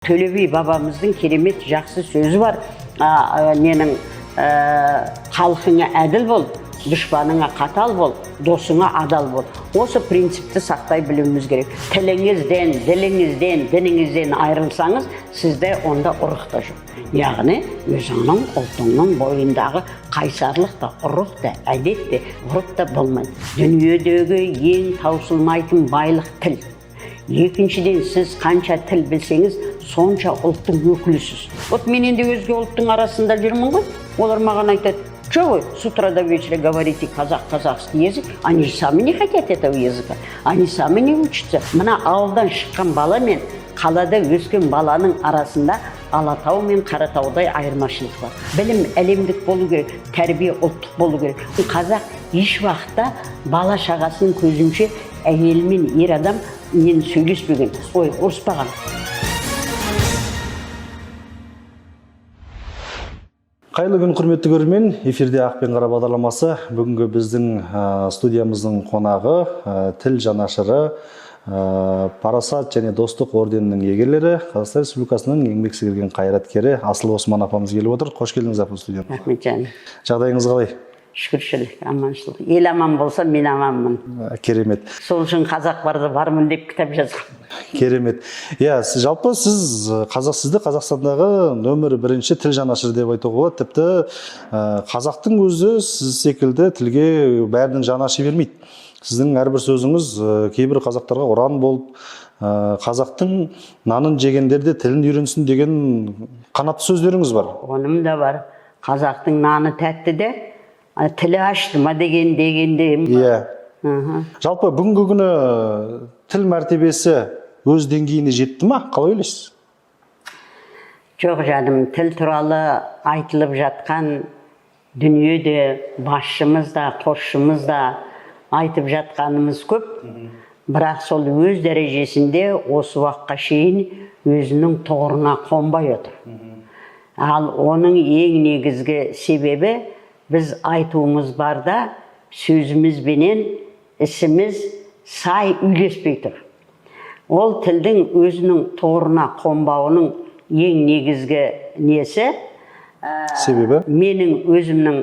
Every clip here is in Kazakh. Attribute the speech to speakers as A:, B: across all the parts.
A: Төле би бабамыздың керемет жақсы сөзі бар. Ненің халқыңа әділ бол, дұшпаныңа қатал бол, досыңа адал бол. Осы принципті сақтай білуіміз керек. Тіліңізден, діліңізден, дініңізден айырылсаңыз, сізде онда ұрық та жоқ. Яғни өзіңнің ұлтыңның бойындағы қайсарлық та, ұрық та, әдет те, ғұрып та болмайды. Дүниедегі ең таусылмайтын байлық — тіл. Екіншіден, сіз қанша тіл білсеңіз, сонша ұлттың өкілісіз. Вот мен енді өзге ұлттың арасында жүрмін ғой, олар маған айтады: «Что вы с утра до вечера говорите казах, казахский язык?» Они же сами не хотят этого языка, они сами не учатся. Мына ауылдан шыққан бала мен қалада өскен баланың арасында Алатау мен Қаратаудай айырмашылық бар. Білім әлемдік болу керек, тәрбие ұлттық болу керек. Қазақ еш уақытта бала шағасының көзінше әйел мен ер адам нені сөйлеспеген, ой, ұрыспаған.
B: Қайырлы күн, құрметті көрермен! Эфирде «Ақ пен қара» бағдарламасы. Бүгінгі біздің студиямыздың қонағы тіл жанашыры, Парасат және Достық орденінің иегерлері, Қазақстан Республикасының еңбек сіңірген қайраткері Асыл Осман апамыз келіп отыр. Қош келдіңіз, апа, студияға!
A: Рахмет, жаным.
B: Жағдайыңыз қалай?
A: Шүкіршілік, аманшылық. Ел аман болса, мен аманмын.
B: Керемет.
A: Сол үшін «Қазақ барда бармын» деп кітап жазғам.
B: Керемет. Иә, жалпы сіз қазақ, сізді Қазақстандағы нөмірі бірінші тіл жанашыры деп айтуға болады. Тіпті қазақтың өзі сіз секілді тілге бәрінің жаны ашы бермейді. Сіздің әрбір сөзіңіз кейбір қазақтарға ұран болып, қазақтың нанын жегендер де тілін үйренсін деген қанатты сөздеріңіз бар.
A: Оным да бар. Қазақтың наны тәтті де, тілі ашты ма деген дегенде.
B: Иә. Жалпы бүгінгі күні тіл мәртебесі өз деңгейіне жетті ма, қалай ойлайсыз?
A: Жоқ, жаным, тіл туралы айтылып жатқан дүниеде басшымыз да, қосшымыз да айтып жатқанымыз көп, бірақ сол өз дәрежесінде осы уақытқа шейін өзінің тұғырына қонбай отыр. Ал оның ең негізгі себебі, біз айтуымыз бар да, сөзімізбенен ісіміз сай үйлеспей тұр. Ол тілдің өзінің тұғырына қонбауының ең негізгі несі,
B: себебі?
A: Менің өзімнің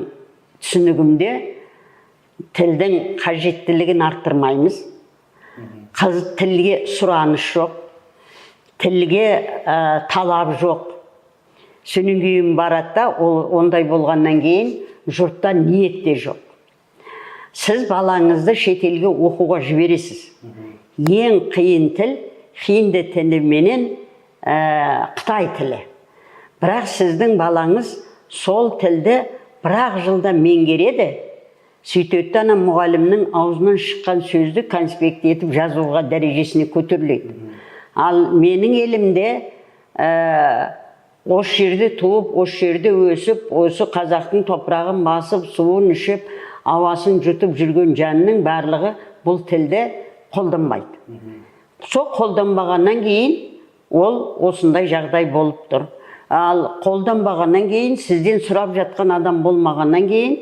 A: түсінігімде, тілдің қажеттілігін арттырмаймыз. Қыз, тілге сұраныс жоқ, тілге талап жоқ. Содан кейін барады да, ол ондай болғаннан кейін жұртта ниет те жоқ. Сіз балаңызды шетелге оқуға жібересіз. Ең қиын тіл хинди тілі менен қытай тілі. Бірақ сіздің балаңыз сол тілді бір-ақ жылда меңгереді. Сөйтеді де, ана мұғалімнің аузынан шыққан сөзді конспект етіп жазуға дәрежесіне көтеріледі. Ал менің елімде осы жерде туып, осы жерде өсіп, осы қазақтың топырағын басып, суын ішіп, ауасын жұтып жүрген жанның барлығы бұл тілді қолданбайды. Сол қолданбағаннан кейін ол осындай жағдай болып тұр. Ал қолданбағаннан кейін, сізден сұрап жатқан адам болмағаннан кейін,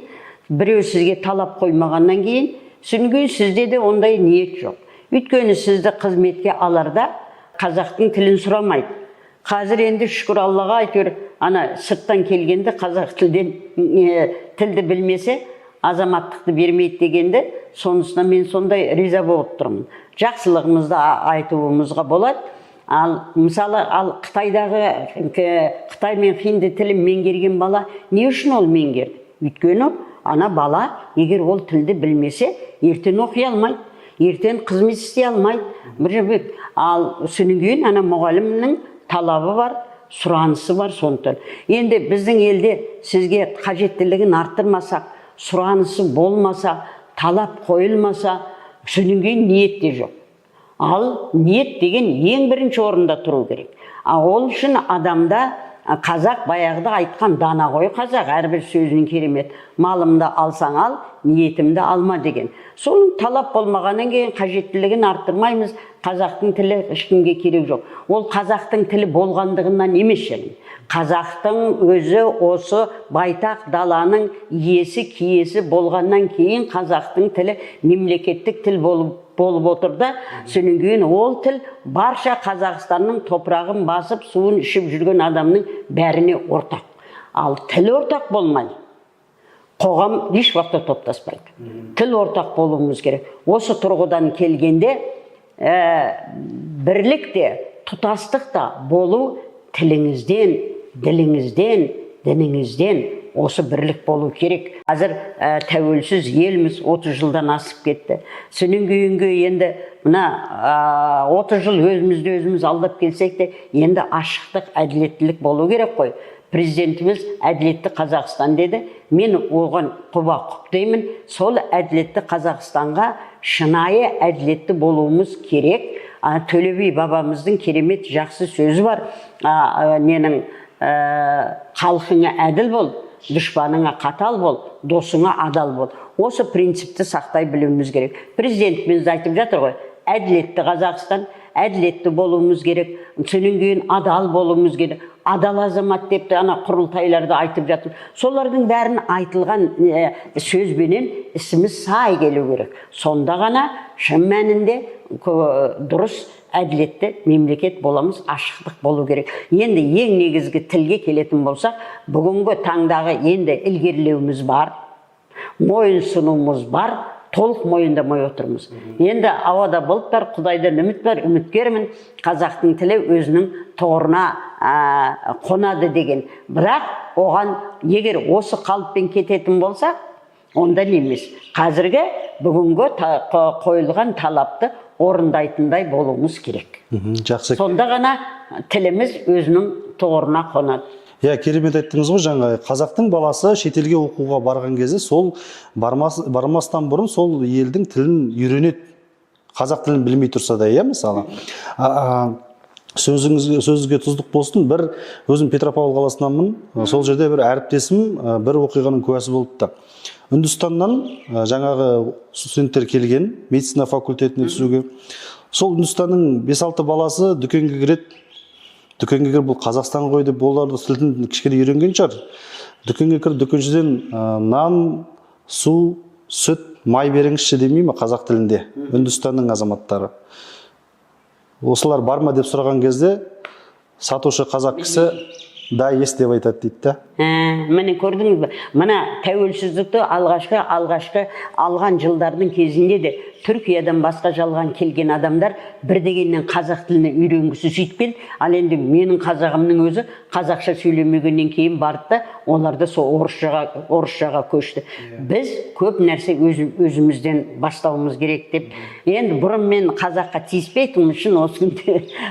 A: біреу сізге талап қоймағаннан кейін, содан кейін сізде де ондай ниет жоқ. Өйткені сізді қызметке аларда қазақтың тілін сұрамайды. Қазір енді, шүкір Аллаға, әйтеуір ана сырттан келгенде қазақ тілден тілді білмесе, азаматтықты бермейді дегенді, сонысына мен сондай риза болып тұрмын. Жақсылығымызды айтуымызға болады. Ал мысалы, ал қытайдағы қытай мен хинди тілін меңгерген бала не үшін ол меңгерді? Өйткені ана бала егер ол тілді білмесе, ертең оқи алмайды, ертең қызмет істей алмайды бір жерде. Ал содан кейін ана мұғалімнің талабы бар, сұранысы бар. Сондықтан енді біздің елде сізге қажеттілігін арттырмасақ, сұранысы болмаса, талап қойылмаса, содан кейін ниет те жоқ. Ал ниет деген ең бірінші орында тұру керек. А ол үшін адамда қазақ баяғыда айтқан, дана ғой қазақ, әрбір сөзінің керемет: «Малымды алсаң ал, ниетімді алма» деген. Соның талап болмағаннан кейін қажеттілігін арттырмаймыз. Қазақтың тілі ешкімге керек жоқ. Ол қазақтың тілі болғандығынан емес және қазақтың өзі осы байтақ даланың иесі, киесі болғаннан кейін қазақтың тілі мемлекеттік тіл болып болып отыр да. Содан кейін ол тіл барша Қазақстанның топырағын басып, суын ішіп жүрген адамның бәріне ортақ. Ал тіл ортақ болмай, қоғам еш уақытта топтаспайды. Тіл ортақ болуымыз керек. Осы тұрғыдан келгенде, бірлік те, тұтастық та болу тіліңізден, діліңізден, дініңізден осы бірлік болу керек. Қазір тәуелсіз елміз, 30 жылдан асып кетті. Содан кейінгі енді мына 30 жыл өзімізді өзіміз алдап келсек те, енді ашықтық, әділеттілік болу керек қой. Президентіміз «Әділетті Қазақстан» деді. Мен оған құба құп деймін. Сол әділетті Қазақстанға шынайы әділетті болуымыз керек. Төле би бабамыздың керемет жақсы сөзі бар. Ненің «Халқыңа әділ бол, дұшпаныңа қатал бол, досыңа адал бол». Осы принципті сақтай білуіміз керек. Президентіміз айтып жатыр ғой, әділетті Қазақстан, әділетті болуымыз керек, содан кейін адал болуымыз керек. Адал азамат деп те ана құрылтайларда айтып жатыр. Солардың бәрін айтылған сөзбенен ісіміз сай келу керек. Сонда ғана шын мәнінде дұрыс, әділетті мемлекет боламыз. Ашықтық болу керек. Енді ең негізгі тілге келетін болсақ, бүгінгі таңдағы енді ілгерілеуіміз бар, мойынсұнуымыз бар, толық мойындамай отырмыз. Енді ауада бұлт бар, Құдайдан үміт бар, үміткермін, қазақтың тілі өзінің тұғырына қонады деген. Бірақ оған егер осы қалыппен кететін болса, онда не емес, қазіргі бүгінгі қойылған талапты орындайтындай болуымыз керек.
B: Жақсы.
A: Сонда ғана тіліміз өзінің тұғырына қонады.
B: Иә, керемет айттыңыз ғой. Жаңа қазақтың баласы шетелге оқуға барған кезде, сол бармастан бұрын сол елдің тілін үйренеді, қазақ тілін білмей тұрса да, иә. Мысалы, сөзіңізге тұздық болсын, бір өзім Петропавл қаласынанмын. Сол жерде бір әріптесім бір оқиғаның куәсі болыпты. Үндістаннан жаңағы студенттер келген медицина факультетіне түсуге. Сол Үндістанның бес алты баласы дүкенге кіреді. Дүкенге кіріп, бұл Қазақстан ғой деп, олар да тілін кішкене үйренген шығар, дүкенге кіріп, дүкеншіден «Нан, су, сүт, май беріңізші» демей ме қазақ тілінде? Үндістанның азаматтары «Осылар бар ма?» деп сұраған кезде, сатушы қазақ кісі «Да, есть» деп айтады дейді да.
A: Міне, көрдіңіз бе, мына тәуелсіздікті алғашқы алған жылдардың кезінде де Түркиядан, басқа жалған келген адамдар бір дегеннен қазақ тіліне үйренгісі сөйтіп келді. Ал енді менің қазағымның өзі қазақша сөйлемегеннен кейін барды да, олар да сол орысшаға көшті. Біз көп нәрсе өзімізден бастауымыз керек деп. Енді бұрын мен қазаққа тиіспейтінмін, шын,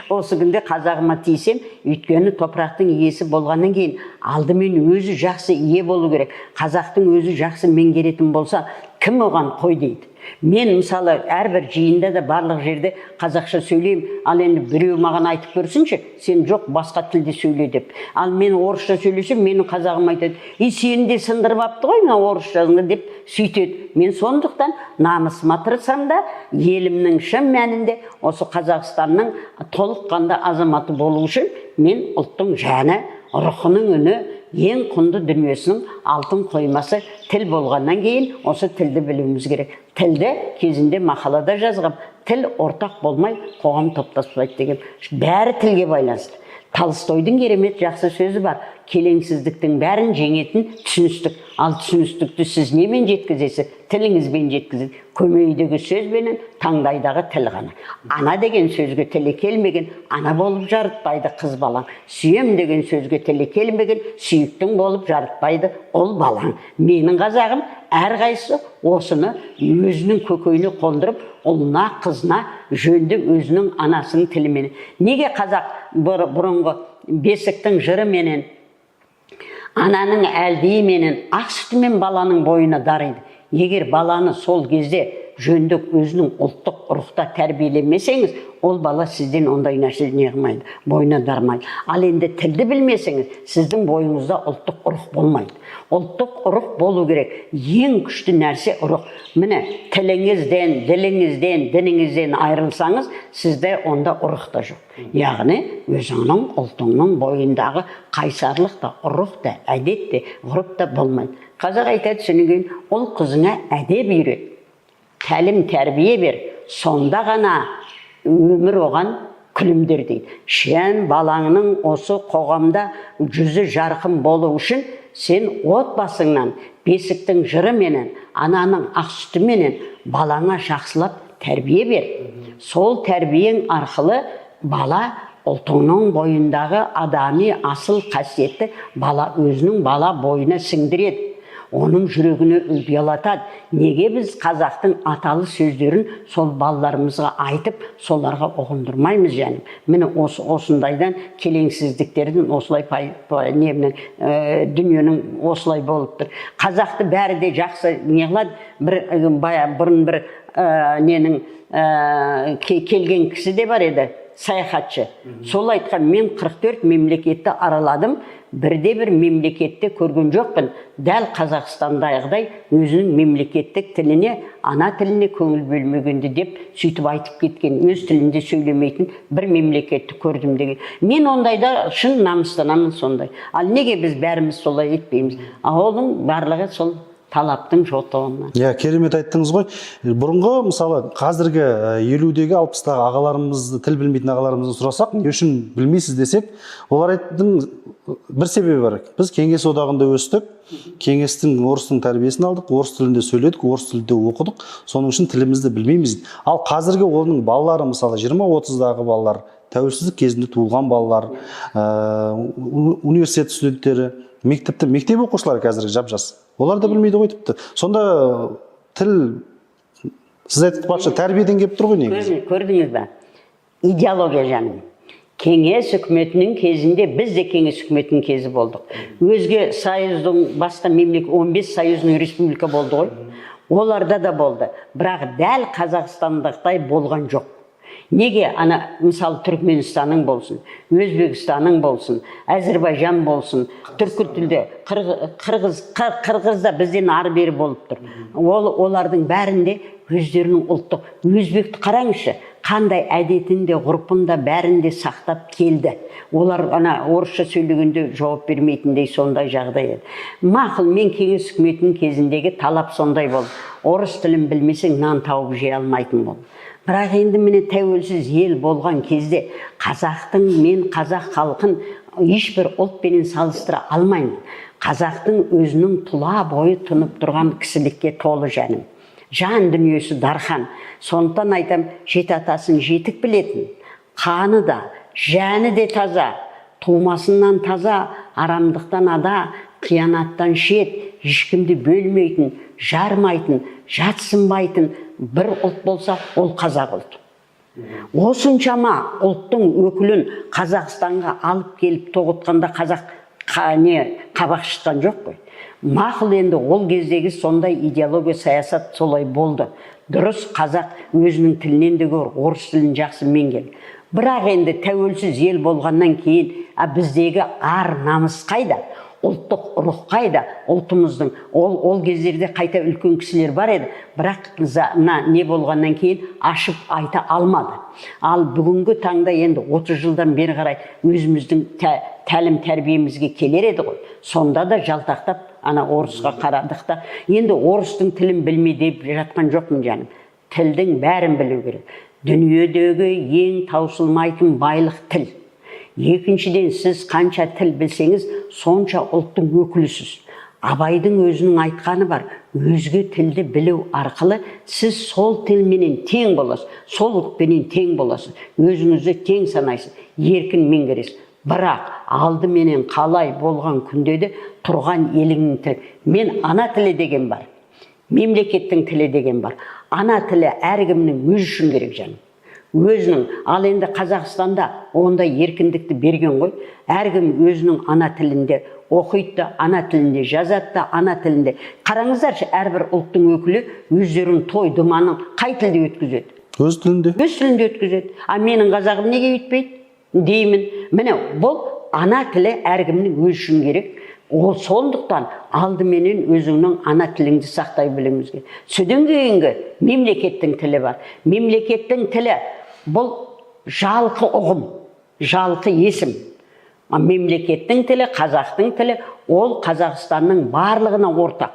A: осы күнде қазағыма тиісем. Өйткені топырақтың иесі болғаннан кейін алдымен өзі жақсы ие болу керек. Қазақтың өзі жақсы меңгеретін болса, кім оған қой дейді? Мен, мысалы, әрбір жиында да, барлық жерде қазақша сөйлеймін. Ал енді біреу маған айтып көрсінші: «Сен жоқ, басқа тілде сөйле», – деп. Ал мен орысша сөйлесем, менің қазағым айтады: «И, сені де сындырып алыпты ғой мына орысшаңды», – деп сөйтеді. Мен сондықтан намысыма тырысамын да, елімнің, шын мәнінде осы Қазақстанның толыққанды азаматы болу үшін мен ұлттың жаны, рухының үні, ең құнды дүниесінің алтын қоймасы тіл болғаннан кейін, осы тілді білуіміз керек. Тілді кезінде мақалада жазғам, тіл ортақ болмай, қоғам топтаспайды деген. Бәрі тілге байланысты. Толстойдың керемет жақсы сөзі бар: «Келеңсіздіктің бәрін жеңетін түсіністік». Ал түсіністікті сіз немен жеткізесіз? Тіліңізбен жеткізесіз. Көмейдегі сөзбенен таңдайдағы тіл ғана. «Ана» деген сөзге тілі келмеген, ана болып жарытпайды қыз балаң. «Сүйем» деген сөзге тілі келмеген, сүйіктің болып жарытпайды ұл балаң. Менің қазағым әрқайсысы осыны өзінің көкейіне қондырып, ұлына, қызына жөнді өзінің анасының тілімен. Неге қазақ бұрынғы бесіктің жырыменен, ананың әлдиіменен, ақ сүтімен баланың бойына дариды? Егер баланы сол кезде жөнді өзінің ұлттық рухта тәрбиелемесеңіз, ол бала сізден ондай нәрсе не қылмайды, бойына дарымайды. Ал енді тілді білмесеңіз, сіздің бойыңызда ұлттық рух болмайды. Ұлттық рух болу керек. Ең күшті нәрсе – рух. Міне, тіліңізден, діліңізден, дініңізден айырылсаңыз, сізде онда рух та жоқ. Яғни өзіңнің ұлтыңның бойындағы қайсарлық та, рух та, әдет те, ғұрып та болмайды. Қазақ айтады, содан кейін ұл қызыңа әдеп үйрет, тәлім тәрбие бер. Сонда ғана өмір оған күлімдер дейді. Сен балаңның осы қоғамда жүзі жарқын болу үшін сен отбасыңнан бесіктің жырыменен, ананың ақ сүтіменен балаңа жақсылап тәрбие бер. Сол тәрбиең арқылы бала ұлтыңның бойындағы адами асыл қасиетті бала өзінің бала бойына сіңдіреді, оның жүрегіне ұялатады. Неге біз қазақтың аталы сөздерін сол балаларымызға айтып, соларға ұғындырмаймыз, жаным? Міне, осы осындайдан келеңсіздіктердің осылай неменің, дүниенің осылай болып тұр. Қазақты бәрі де жақсы не қылады. Бір бұрын бір ненің келген кісі де бар еді, саяхатшы. Сол айтқан: «Мен 44 мемлекетті араладым, бірде бір мемлекетте көрген жоқпын дәл Қазақстандағыдай өзінің мемлекеттік тіліне, ана тіліне көңіл бөлмегенді», — деп сөйтіп айтып кеткен. Өз тілінде сөйлемейтін бір мемлекетті көрдім деген. Мен ондайда шын намыстанамын сондай. Ал неге біз бәріміз солай етпейміз? А оның барлығы сол талаптың жоқтығынан.
B: Иә, керемет айттыңыз ғой. Бұрынғы, мысалы, қазіргі 50-дегі, 60-тағы ағаларымызды, тіл білмейтін ағаларымызды сұрасақ, не үшін білмейсіз десек, олар айттың бір себебі бар: біз Кеңес одағында өстік, кеңестің, орыстың тәрбиесін алдық, орыс тілінде сөйледік, орыс тілінде оқыдық, соның үшін тілімізді білмейміз дейді. Ал қазіргі оның балалары, мысалы, 20-30-дағы балалар, тәуелсіздік кезінде туылған балалар, университет студенттері, мектепте, мектеп оқушылары, қазіргі жап жас, олар да білмейді ғой тіпті. Сонда тіл, сіз айтпақшы, тәрбиеден келіп тұр ғой негізі.
A: Көрдіңіз ба, идеология, жаным. Кеңес үкіметінің кезінде, біз де кеңес үкіметінің кезі болдық, өзге союздың, басқа мемлекет, 15 союзный республика болды ғой, оларда да болды, бірақ дәл Қазақстандықтай болған жоқ. Неге? Ана, мысалы, Түркменстанның болсын, Өзбекстанның болсын, Әзірбайжан болсын, түркі тілде қырғыз, қырғызда бізден ары бері болып тұр. Ол олардың бәрінде өздерінің ұлттық, өзбекті қараңызшы, қандай әдетін де, ғұрпын да, бәрін де сақтап келді. Олар ана орысша сөйлегенде жауап бермейтіндей сондай жағдай еді. Мақұл, мен кеңес үкіметінің кезіндегі талап сондай болды: орыс тілін білмесең, нан тауып жей алмайтын болды. Бірақ енді, міне, тәуелсіз ел болған кезде қазақтың, мен қазақ халқын ешбір ұлтпенен салыстыра алмаймын. Қазақтың өзінің тұла бойы тұнып тұрған кісілікке толы, жаным, жан дүниесі дархан. Сондықтан айтам, жеті атасын жетік білетін, қаны да, жәні де таза, тумасынан таза, арамдықтан ада, қиянаттан шет, ешкімді бөлмейтін, жармайтын, жатсынбайтын бір ұлт болса, ол қазақ ұлты. Осыншама ұлттың өкілін Қазақстанға алып келіп тоғытқанда, қазақ не қабақ шытқан жоқ қой. Мақұл, енді ол кездегі сондай идеология, саясат солай болды. Дұрыс, қазақ өзінің тілінен де гөрі орыс тілін жақсы меңгерді. Бірақ енді тәуелсіз ел болғаннан кейін, а біздегі ар намыс қайда, ұлттық рух қайда ұлтымыздың? Ол кездерде қайта үлкен кісілер бар еді, бірақ мына не болғаннан кейін ашып айта алмады. Ал бүгінгі таңда енді 30 жылдан бері қарай өзіміздің тәлім тәрбиемізге келер еді ғой. Сонда да жалтақтап ана орысқа қарадық та. Енді орыстың тілін білме деп жатқан жоқпын, жаным, тілдің бәрін білу керек. Дүниедегі ең таусылмайтын байлық — тіл. Екіншіден, сіз қанша тіл білсеңіз, сонша ұлттың өкілісіз. Абайдың өзінің айтқаны бар: өзге тілді білу арқылы сіз сол тілменен тең боласыз, сол ұлтпенен тең боласыз, өзіңізді тең санайсыз, еркін меңгересіз. Бірақ алдыменен қалай болған күнде де тұрған еліңнің тілі мен ана тілі деген бар, мемлекеттің тілі деген бар. Ана тілі әркімнің өзі үшін керек, жаным, өзінің. Ал енді Қазақстанда ондай еркіндікті берген ғой, әркім өзінің ана тілінде оқиды да, ана тілінде жазады да, ана тілінде. Қараңыздаршы, әрбір ұлттың өкілі өздерінің той думанын қай тілде өткізеді?
B: Өз тілінде.
A: Өз тілінде өткізеді. А менің қазағым неге өйтпейді деймін. Міне, бұл ана тілі әркімнің өзі үшін керек. Ол сондықтан алдыменен өзіңнің ана тіліңді сақтай білуіміз керек. Содан кейінгі мемлекеттің тілі бар. Мемлекеттің тілі бұл жалқы ұғым, жалқы есім. А мемлекеттің тілі, қазақтың тілі, ол Қазақстанның барлығына ортақ,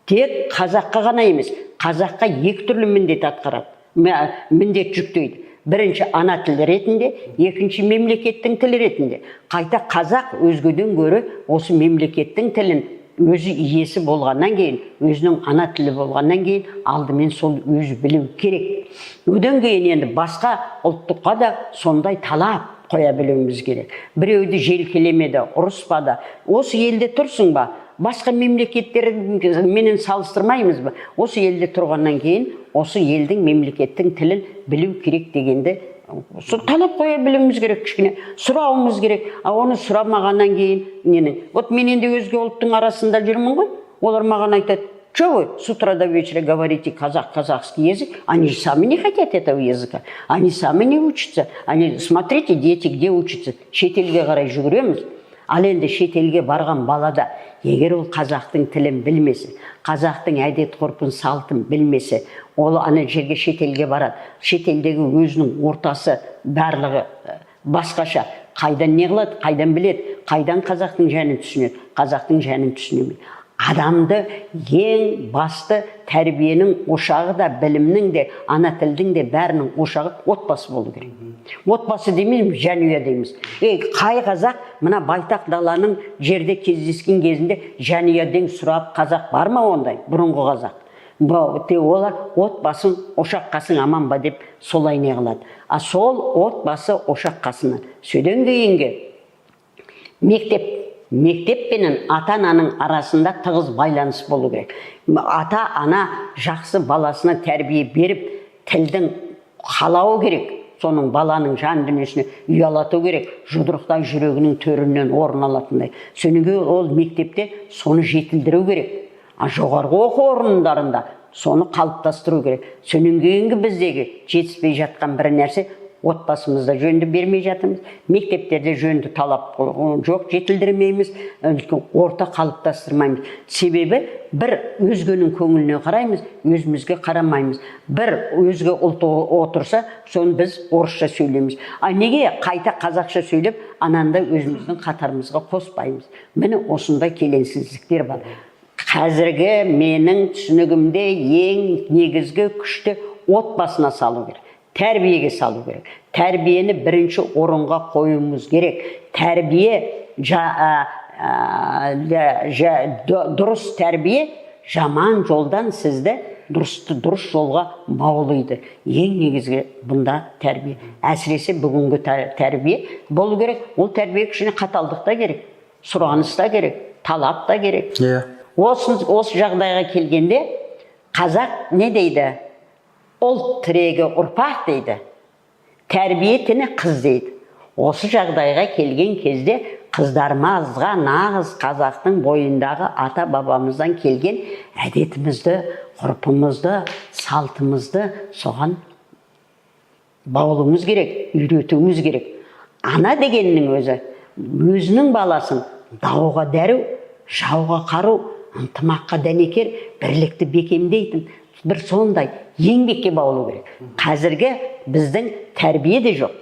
A: тек қазаққа ғана емес. Қазаққа екі түрлі міндет атқарады. Міндет жүктейді. Бірінші ана тілі ретінде, екінші мемлекеттің тілі ретінде. Қайта қазақ өзгеден гөрі осы мемлекеттің тілін өзі иесі болғаннан кейін, өзінің ана тілі болғаннан кейін, алдымен сол өзі білу керек. Одан кейін енді басқа ұлттыққа да сондай талап қоя білуіміз керек. Біреуді желкелемеді, ұрыспады. Осы елде тұрсың ба, басқа мемлекеттерменен салыстырмаймыз ба? Осы елде тұрғаннан кейін осы елдің, мемлекеттің тілін білу керек дегенді сол талап қоя білуіміз керек, кішкене сұрауымыз керек. А оны сұрамағаннан кейін ненің, вот мен енді өзге ұлттың арасында жүрмін ғой, олар маған айтады: «Что вы с утра до вечера говорите казах, казахский язык?» Они же сами не хотят этого языка. Они сами не учатся. Они, смотрите, дети где учатся. Шетелге қарай жүгіреміз. Ал енді шетелге барған балада, егер ол қазақтың тілін білмесе, қазақтың әдет ғұрпын, салтын білмесе, ол ана жерге, шетелге барады. Шетелдегі өзінің ортасы барлығы басқаша. Қайдан не қылады, қайдан біледі, қайдан қазақтың жәнін түсінеді? Қазақтың жәнін түсіне алмайды. Адамды ең басты тәрбиенің ошағы да, білімнің де, ана тілдің де, бәрінің ошағы отбасы болу керек. Отбасы демейміз, жанұя дейміз. Ей, қай қазақ мына байтақ даланың жерде кездескен кезінде жанұядан сұрап, қазақ бар ма ондай? Бұрынғы қазақ олар отбасың, ошақ қасың аман ба деп солай не қылады. А сол отбасы ошақ қасынан, содан кейінгі мектеп. Мектеп пенен ата ананың арасында тығыз байланыс болу керек. Ата ана жақсы баласына тәрбие беріп, тілдің қалауы керек, соның баланың жан дүниесіне ұялату керек, жұдырықтай жүрегінің төрінен орын алатындай. Содан кейін ол мектепте соны жетілдіру керек, а жоғарғы оқу орындарында соны қалыптастыру керек. Содан кейінгі біздегі жетіспей жатқан бір нәрсе: отбасымызда жөнді бермей жатырмыз, мектептерде жөнді талап жоқ, жетілдірмейміз, үлкен орта қалыптастырмаймыз. Себебі бір өзгенің көңіліне қараймыз, өзімізге қарамаймыз. Бір өзге ұлт отырса, соны біз орысша сөйлейміз. А неге қайта қазақша сөйлеп, ананы да өзіміздің қатарымызға қоспаймыз? Міне, осындай келеңсіздіктер бар. Қазіргі менің түсінігімде ең негізгі күшті отбасына салу керек, тәрбиеге салу керек. Тәрбиені бірінші орынға қоюымыз керек. Тәрбие дұрыс тәрбие жаман жолдан сізді дұрыс жолға баулиды. Ең негізгі бұнда тәрбие, әсіресе бүгінгі тәрбие болу керек. Ол тәрбие кішкене қаталдық та керек, сұраныс та керек, талап та керек. Осы жағдайға келгенде, қазақ не дейді? Ұлт тірегі ұрпақ дейді, тәрбие тіні қыз дейді. Осы жағдайға келген кезде қыздарымызға нағыз қазақтың бойындағы ата бабамыздан келген әдетімізді, ғұрпымызды, салтымызды соған баулуымыз керек, үйретуіміз керек. Ана дегеннің өзі өзінің баласын дауға дәру, жауға қару, ынтымаққа дәнекер, бірлікті бекемдейтін бір сондай еңбекке баулу керек. Қазіргі біздің тәрбие де жоқ,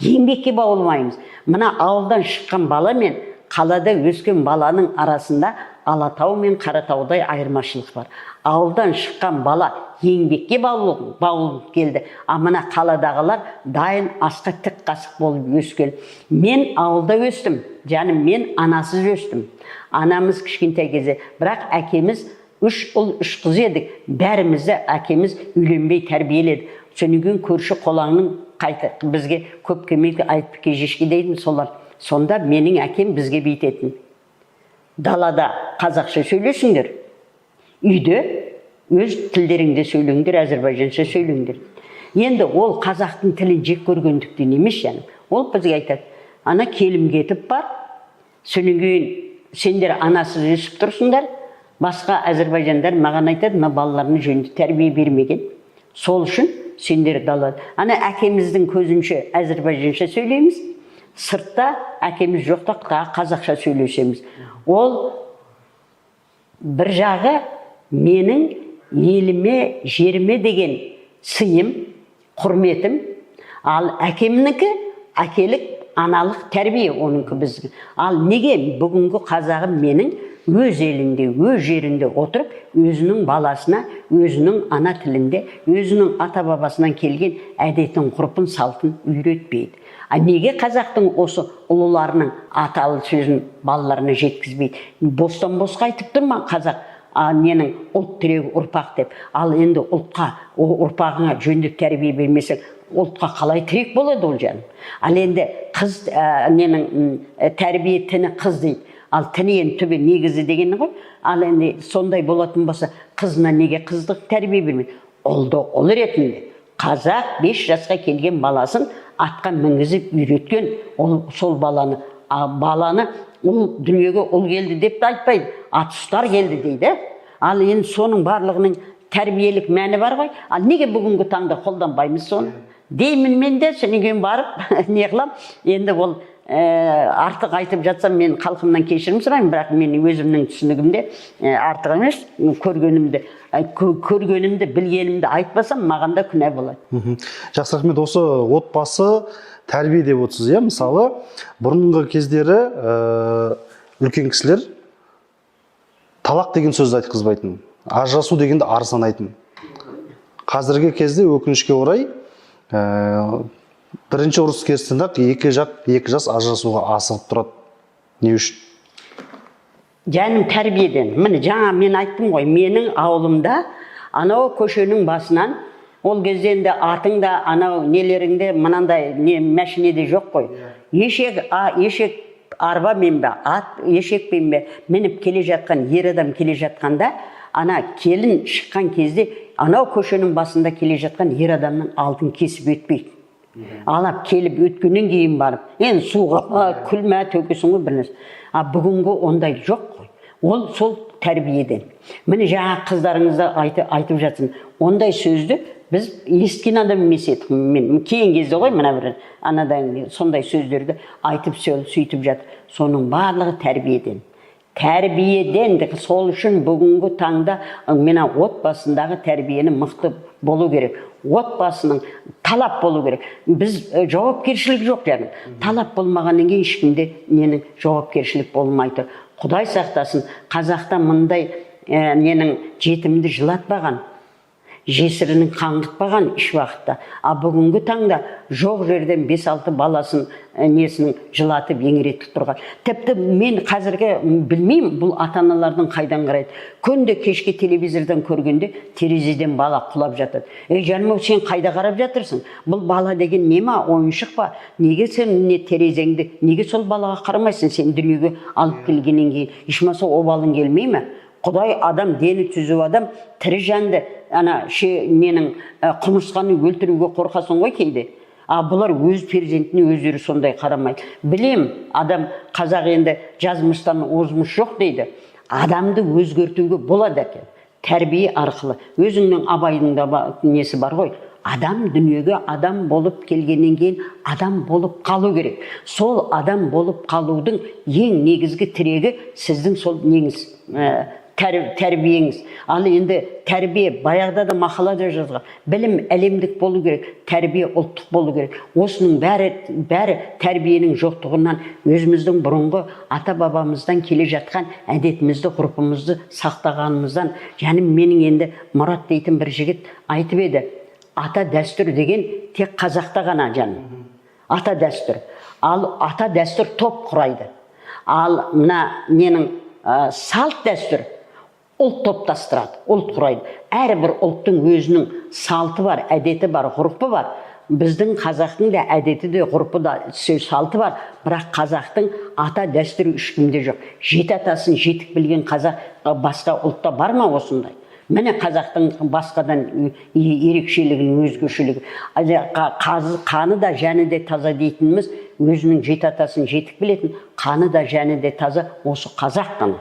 A: еңбекке баулымаймыз. Мына ауылдан шыққан бала мен қалада өскен баланың арасында Алатау мен Қаратаудай айырмашылық бар. Ауылдан шыққан бала еңбекке баулып келді, а мына қаладағылар дайын асқа тік қасық болып өскен. Мен ауылда өстім, жаным, мен анасыз өстім. Анамыз кішкентай кезде, бірақ әкеміз, үш ұл, үш қыз едік, бәрімізді әкеміз үйленбей тәрбиеледі. Содан кейін көрші қолаңның қайта бізге көп келмей Айтбике жешке дейтін, солар. Сонда менің әкем бізге бүйтетін: «Далада қазақша сөйлесіңдер, үйде өз тілдеріңде сөйлеңдер, әзірбайжанша сөйлеңдер». Енді ол қазақтың тілін жек көргендіктен емес, жаным. Ол бізге айтады: «Ана келім кетіп бар, содан кейін сендер анасыз өсіп тұрсыңдар. Басқа әзірбайжандар маған айтады, мына балаларына жөнді тәрбие бермеген, сол үшін сендер далада». Ана әкеміздің көзінше әзірбайжанша сөйлейміз, сыртта әкеміз жоқта тағы қазақша сөйлесеміз. Ол бір жағы менің еліме, жеріме деген сыйым, құрметім. Ал әкемнікі әкелік, аналық тәрбие, оныкі біздікі. Ал неге бүгінгі қазағым менің Өз елінде, өз жерінде отырып, өзінің баласына өзінің ана тілінде, өзінің ата бабасынан келген әдетін, ғұрпын, салтын үйретпейді? А неге қазақтың осы ұлыларының аталы сөзін балаларына жеткізбейді? Бостан босқа айтып тұр ма қазақ ненің ұлт тірегі ұрпақ деп? Ал енді ұлтқа, ол ұрпағыңа жөндеп тәрбие бермесең, ұлтқа қалай тірек болады ол, жаным? Ал енді қыз ненің тәрбие тіні қыз дейді. Ал тіні енді түбі, негізі деген ғой. Ал енді сондай болатын болса, қызына неге қыздық тәрбие бермейді? Ұлды ұл ретінде. Қазақ 5 жасқа келген баласын атқа мінгізіп үйреткен. Ол сол баланы, баланы ұл, дүниеге ұл келді деп те айтпайды, ат ұстар келді дейді. Ал енді соның барлығының тәрбиелік мәні бар ғой. Ал неге бүгінгі таңда қолданбаймыз соны деймін мен де. Содан кейін барып не қыламын енді, ол артық айтып жатсам, мен халқымнан кешірім сұраймын. Бірақ мен өзімнің түсінігімде артық емес, көргенімді көргенімді, білгенімді айтпасам, маған да күнә болады.
B: Жақсы, рахмет. Осы отбасы, тәрбие деп отырсыз, иә. Мысалы, бұрынғы кездері үлкен кісілер талақ деген сөзді айтқызбайтын, ажырасу дегенді ар санайтын. Қазіргі кезде, өкінішке орай, бірінші ұрыс керістен ақ екі жақ, екі жас ажырасуға асығып тұрады. Не үшін?
A: Жаным, тәрбиеден. Міне, жаңа мен айттым ғой, менің ауылымда анау көшенің басынан, ол кезде енді атың да, анау нелеріңде, мынандай не мәшине де жоқ қой. Ешек арбамен бе, ат ешекпен бе мініп келе жатқан ер адам келе жатқанда, ана келін шыққан кезде анау көшенің басында келе жатқан ер адамның алдын кесіп өтпейді. Алап келіп өткеннен кейін барып, енді суға ма, күл ме төгесің ғой, бір нәрсе. А бүгінгі ондай жоқ қой. Ол сол тәрбиеден. Міне, жаңа қыздарыңыз да айтып жатсын, ондай сөзді біз естіген адам емес едік. Мен кейін кезде ғой, мына бір анадан сондай сөздерді айтып, сөйтіп жатыр. Соның барлығы тәрбиеден, тәрбиеден. Сол үшін бүгінгі таңда мына отбасындағы тәрбиені мықты болу керек, отбасының талап болу керек. Біз жауапкершілік жоқ яғни. Талап болмағаннан кейін ешкімде ненің жауапкершілік болмайды. Құдай сақтасын, қазақта мындай ненің жетімді жылатпаған, жесірінің қаңғытпаған еш уақытта. А бүгінгі таңда жоқ жерден бес алты баласын несінің жылатып, еңіретіп тұрған. Тіпті мен қазіргі білмеймін, бұл ата аналардың қайдан қарайды. Күнде кешке телевизордан көргенде терезеден бала құлап жатады. Ей, жаным ау, сен қайда қарап жатырсың? Бұл бала деген не ма, ойыншық па? Неге сен не терезеңді, неге сол балаға қарамайсың? Сен дүниеге алып келгеннен кейін ешболмаса обалың келмей ме? Құдай адам, дені түзу адам, тірі жанды, ана ше ненің құмырсқаны өлтіруге қорқасың ғой кейде. А бұлар өз перзентіне өздері сондай қарамайды. Білем, адам, қазақ енді жазмыштан озмыш жоқ дейді. Адамды өзгертуге болады екен тәрбие арқылы. Өзіңнің Абайдың да несі бар ғой: адам дүниеге адам болып келгеннен кейін адам болып қалу керек. Сол адам болып қалудың ең негізгі тірегі сіздің сол неңіз, тәрбиеңіз. Ал енді тәрбие баяғыда да мақалада жазған: білім әлемдік болу керек, тәрбие ұлттық болу керек. Осының бәрі, бәрі тәрбиенің жоқтығынан. Өзіміздің бұрынғы ата бабамыздан келе жатқан әдетімізді, ғұрпымызды сақтағанымыздан. Және менің енді Мұрат дейтін бір жігіт айтып еді: ата дәстүр деген тек қазақта ғана, жаным, ата дәстүр. Ал ата дәстүр топ құрайды, ал мына ненің салт дәстүр ұлт топтастырады, ұлт құрайды. Әрбір ұлттың өзінің салты бар, әдеті бар, ғұрпы бар. Біздің қазақтың да әдеті де, ғұрпы да, салты бар, бірақ қазақтың ата дәстүрі ешкімде жоқ. Жеті атасын жетік білген қазақ басқа ұлтта бар ма осындай? Міне, қазақтың басқадан ерекшелігінің өзгешелігі. Қаны да, жәні де таза дейтініміз, өзінің жеті атасын жетік білетін, қаны да, жәні де таза осы қазақ қана.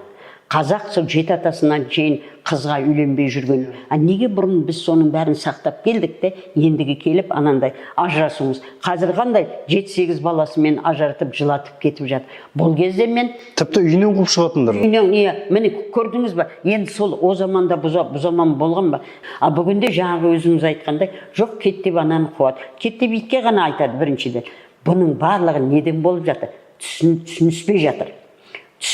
A: Қазақ сол жеті атасынан кейін қызға үйленбей жүрген. А неге бұрын біз соның бәрін сақтап келдік те, ендігі келіп анандай ажырасуымыз? Қазір қандай, жеті сегіз баласымен ажыратып, жылатып кетіп жатыр. Бұл кезде мен
B: Тіпті үйінен қуып шығатындар бар.
A: Үйінен, иә, міне, көрдіңіз ба енді? Сол о заманда бұл заман болған ба? А бүгінде жаңағы өзіңіз айтқандай, жоқ, кет деп ананы қуады, кет деп итке ғана айтады. Біріншіден, бұның барлығы неден болып жатыр? Түсініспей жатыр.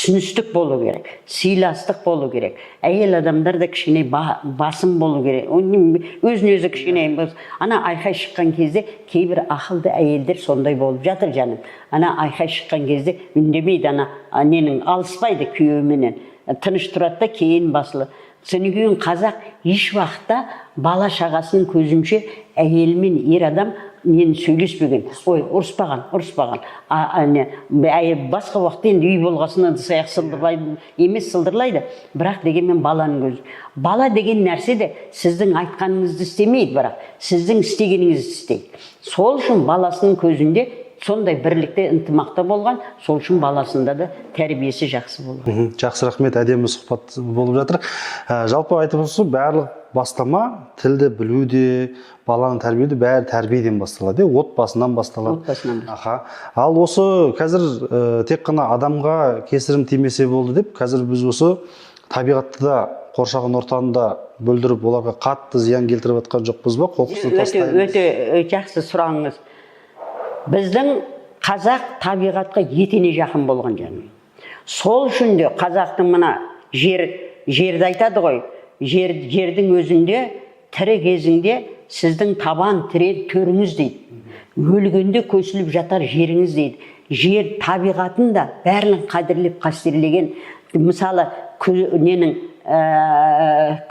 A: Түсіністік болу керек, сыйластық болу керек. Әйел адамдар да кішкене басым болу керек. Өзін өзі кішкене ана айқай шыққан кезде кейбір ақылды әйелдер сондай болып жатыр, жаным. Ана айқай шыққан кезде үндемейді, ана ненің алыспайды күйеуіменен, тыныш тұрады да кейін басылады. Содан кейін қазақ еш уақытта бала шағасының көзінше әйел мен ер адам нені сөйлеспеген, ой, ұрыспаған. Не, әйел басқа уақытта енді үй болғасын ыдыс аяқ сылдырлайды емес, сылдырлайды, бірақ дегенмен баланың көзі, бала деген нәрсе де сіздің айтқаныңызды істемейді, бірақ сіздің істегеніңізді істейді. Сол үшін баласының көзінде сондай бірлікте, ынтымақта болған, сол үшін баласында да тәрбиесі жақсы болған.
B: Жақсы, рахмет, әдемі сұхбат болып жатыр. Жалпы айтып отырсыз, барлық бастама тілді білу де, баланы тәрбиелеу де, бәрі тәрбиеден басталады, иә, отбасынан басталады.
A: Отбасынан.
B: Аха, ал осы қазір тек қана адамға кесірім тимесе болды деп, қазір біз осы табиғатты да, қоршаған ортаны да бүлдіріп, оларға қатты зиян келтіріп жатқан жоқпыз ба? Қоқысты
A: Өте
B: тастаймыз.
A: Өте жақсы сұрағыңыз. Біздің қазақ табиғатқа етене жақын болған, жаным. Сол үшін де қазақтың мына жер, жерді айтады ғой, жер, жердің өзінде тірі кезінде сіздің табан тірер төріңіз дейді, өлгенде көсіліп жатар жеріңіз дейді. Жер табиғатын да бәрін қадірлеп, қастерлеген. Мысалы, ненің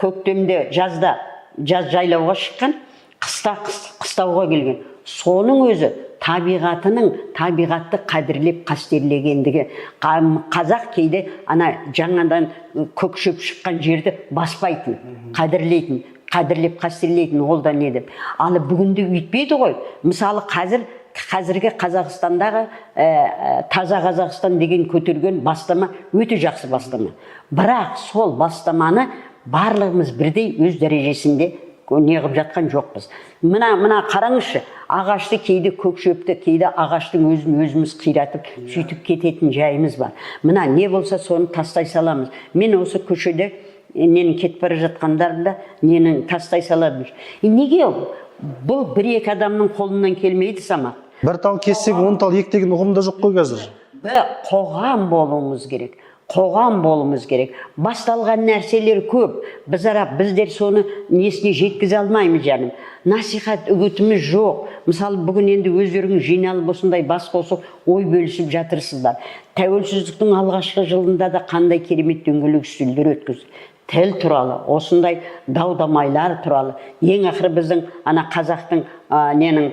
A: көктемде, жазда жаз жайлауға шыққан, қыста қыстауға келген, соның өзі табиғатының, табиғатты қадірлеп, қастерлегендігі. Қазақ кейде ана жаңадан көк шөп шыққан жерді баспайтын, қадірлейтін, қадірлеп, қастерлейтін. Ол да не деп. Ал бүгінде өйтпейді ғой. Мысалы, қазір, қазіргі Қазақстандағы таза Қазақстан деген көтерген бастама өте жақсы бастама, бірақ сол бастаманы барлығымыз бірдей өз дәрежесінде неғып жатқан жоқпыз. Мына қараңызшы, ағашты кейде, көк шөпті кейде, ағаштың өзін өзіміз қиратып, сөйтіп кететін жайымыз бар. Мына не болса, соны тастай саламыз. Мен осы көшеде ненің кетіп бара жатқандарында ненің тастай салады. И неге бұл бір екі адамның қолынан келмейді, Самат?
B: Бір тал кессек, 10 тал ек деген ұғым да жоқ қой қазір.
A: Бір қоғам болуымыз керек, қоғам болуымыз керек. Басталған нәрселер көп, біз ара біздер соны несіне жеткізе алмаймыз, жаным. Насихат, үгітіміз жоқ. Мысалы, бүгін енді өздеріңіз жиналып, осындай бас қосып, ой бөлісіп жатырсыздар. Тәуелсіздіктің алғашқы жылында да қандай керемет дөңгелек үстелдер өткізді тіл туралы, осындай дау дамайлар туралы. Ең ақыры біздің ана қазақтың ненің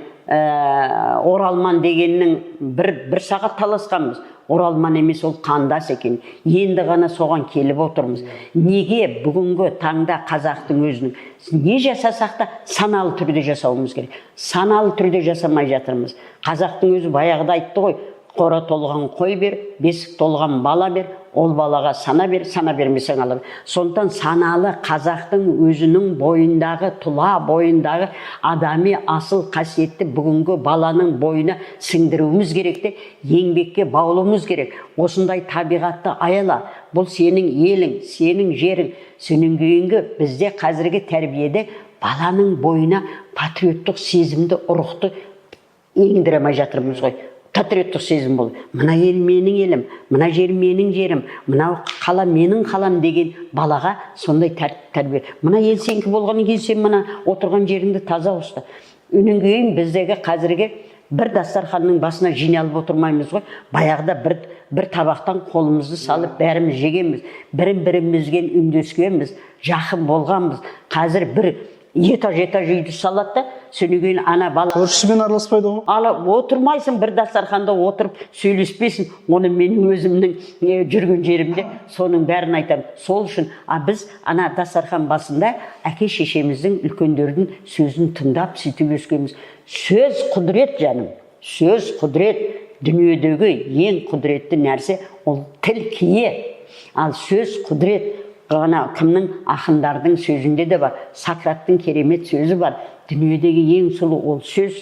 A: оралман дегеннің бір сағат таласқанбыз. Оралман емес, ол қандас екен. Енді ғана соған келіп отырмыз. Неге бүгінгі таңда қазақтың өзінің не жасасақ та, саналы түрде жасауымыз керек, саналы түрде жасамай жатырмыз. Қазақтың өзі баяғыда айтты ғой: қора толған қой бер, бесік толған бала бер, ол балаға сана бер, сана бермесең, ала бер. Сондықтан саналы қазақтың өзінің бойындағы, тұла бойындағы адами асыл қасиетті бүгінгі баланың бойына сіңдіруіміз керек те, еңбекке баулуымыз керек. Осындай табиғатты аяла, бұл сенің елің, сенің жерің. Содан кейінгі бізде қазіргі тәрбиеде баланың бойына патриоттық сезімді, рухты еңдіре алмай жатырмыз ғой. Патриоттық сезім бұл мына ел менің елім, мына жер менің жерім, мынау қала менің қалам деген балаға сондай тәрбие. Мына ел сенікі болғаннан кейін, сен мына отырған жеріңді таза ұста. Одан кейін біздегі қазіргі бір дастарханның басына жиналып отырмаймыз ғой. Баяғыда бір табақтан қолымызды салып, бәріміз жегенбіз, бірін бірімізге үндескенбіз, жақын болғанбыз. Қазір бір этаж этаж үйді салады да, содан кейін ана бала
B: Көршісімен араласпайды ғой.
A: Ала отырмайсың, бір дастарханда отырып сөйлеспейсің. Оны мен өзімнің жүрген жерімде соның бәрін айтамын. Сол үшін біз ана дастархан басында әке шешеміздің, үлкендердің сөзін тыңдап, сөйтіп өскенбіз. Сөз құдірет, жаным, сөз құдірет. Дүниедегі ең құдіретті нәрсе ол тіл, кие, ал сөз құдірет. Ғана кімнің, ақындардың сөзінде де бар, Сократтың керемет сөзі бар: дүниедегі ең сұлу ол сөз,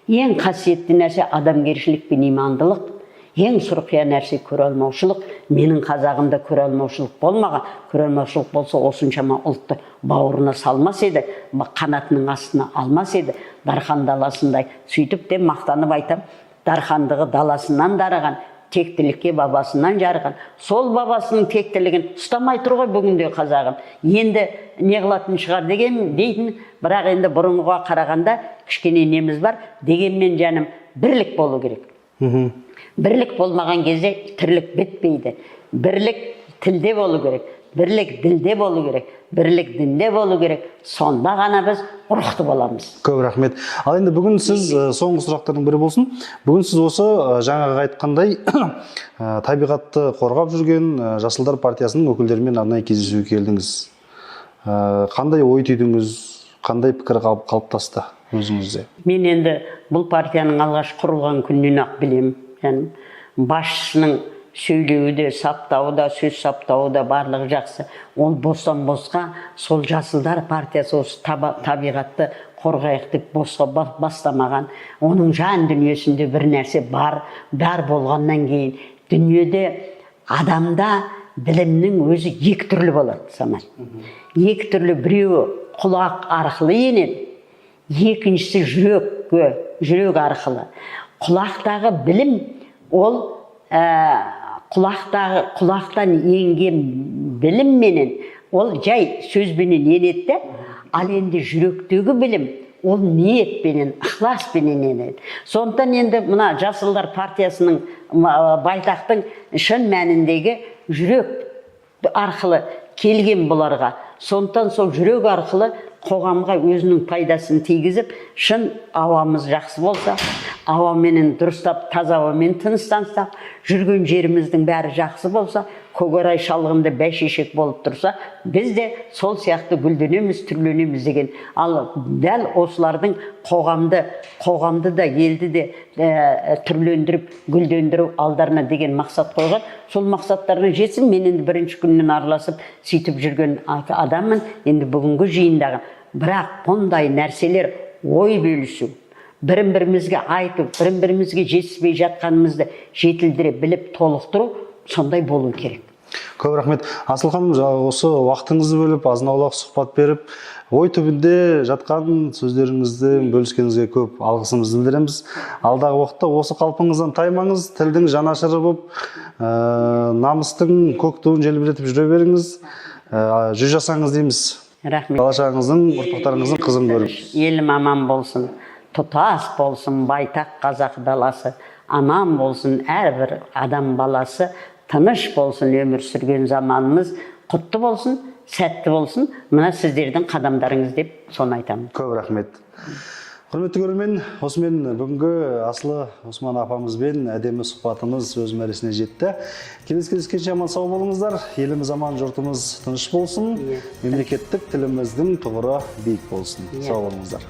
A: ең қасиетті нәрсе адамгершілік пен имандылық, ең сұрқия нәрсе көре алмаушылық. Менің қазағымда көре алмаушылық болмаған. Көре алмаушылық болса, осыншама ұлтты бауырына салмас еді, қанатының астына алмас еді. Дархан даласындай, сөйтіп те мақтанып айтам, дархандығы даласынан дарыған. Тектілікке бабасынан жарыған. Сол бабасының тектілігін ұстамай тұр ғой бүгінде қазағым. Енді не қылатын шығар деген дейтін, бірақ енді бұрынғыға қарағанда кішкене неміз бар. Дегенмен, жаным, бірлік болу керек. Бірлік болмаған кезде тірлік бітпейді. Бірлік тілде болу керек, бірлік ділде болу керек, бірлік дінде болу керек. Сонда ғана біз рухты боламыз.
B: Көп рахмет. Ал енді бүгін сіз, соңғы сұрақтардың бірі болсын, бүгін сіз осы жаңағы айтқандай табиғатты қорғап жүрген Жасылдар партиясының өкілдерімен арнайы кездесуге келдіңіз. Қандай ой түйдіңіз, қандай пікір қалыптасты өзіңізде?
A: Мен енді бұл партияның алғаш құрылған күнінен ақ білемін, жаным. Басшысының сөйлеуі де, саптауы да, сөз саптауы да, барлығы жақсы. Ол бостан босқа сол Жасылдар партиясы осы табиғатты қорғайық деп босқа бастамаған. Оның жан дүниесінде бір нәрсе бар. Бар болғаннан кейін, дүниеде адамда білімнің өзі екі түрлі болады, Самат, екі түрлі. Біреуі құлақ арқылы енеді, екіншісі жүрекке, жүрек арқылы. Құлақтағы білім ол құлақтағы, құлақтан енген білімменен, ол жай сөзбенен енеді де. Ал енді жүректегі білім ол ниетпенен, ықыласпенен енеді. Сондықтан енді мына Жасылдар партиясының байтақтың шын мәніндегі жүрек арқылы келген бұларға. Сондықтан сол жүрек арқылы қоғамға өзінің пайдасын тигізіп, шын ауамыз жақсы болса, ауаменен дұрыстап, таза ауамен тыныстансақ, жүрген жеріміздің бәрі жақсы болса, көкорай шалғында бәйшешек болып тұрса, біз де сол сияқты гүлденеміз, түрленеміз деген. Ал дәл осылардың қоғамды да, елді де түрлендіріп, гүлдендіру алдарына деген мақсат қойған. Сол мақсаттарына жетсін. Мен енді бірінші күннен араласып, сөйтіп жүрген адаммын. Енді бүгінгі жиындағы, бірақ бұндай нәрселер, ой бөлісу, бірін бірімізге айту, бірін бірімізге жетіспей жатқанымызды жетілдіре біліп, толықтыру, сондай болу керек.
B: Көп рахмет, Асыл ханым. Осы уақытыңызды бөліп, азын аулақ сұхбат беріп, ой түбінде жатқан сөздеріңізді бөліскеніңізге көп алғысымызды білдіреміз. Алдағы уақытта осы қалпыңыздан таймаңыз, тілдің жанашыры болып, намыстың көк туын желбіретіп жүре беріңіз. 100 жасаңыз дейміз.
A: Рахмет.
B: Бала шағаңыздың, ұрпақтарыңыздың қызын көріп.
A: Елім аман болсын, тұтас болсын байтақ қазақ даласы, аман болсын әрбір адам баласы, тыныш болсын өмір сүрген заманымыз, құтты болсын, сәтті болсын мына сіздердің қадамдарыңыз деп соны айтамын.
B: Көп рахмет. Құрметті көрермен, осымен бүгінгі Асылы Осман апамызбен әдемі сұхбатымыз өз мәресіне жетті. Келесі кездескенше аман сау болыңыздар. Еліміз аман, жұртымыз тыныш болсын. Мемлекеттік тіліміздің тұғыры биік болсын. Сау болыңыздар.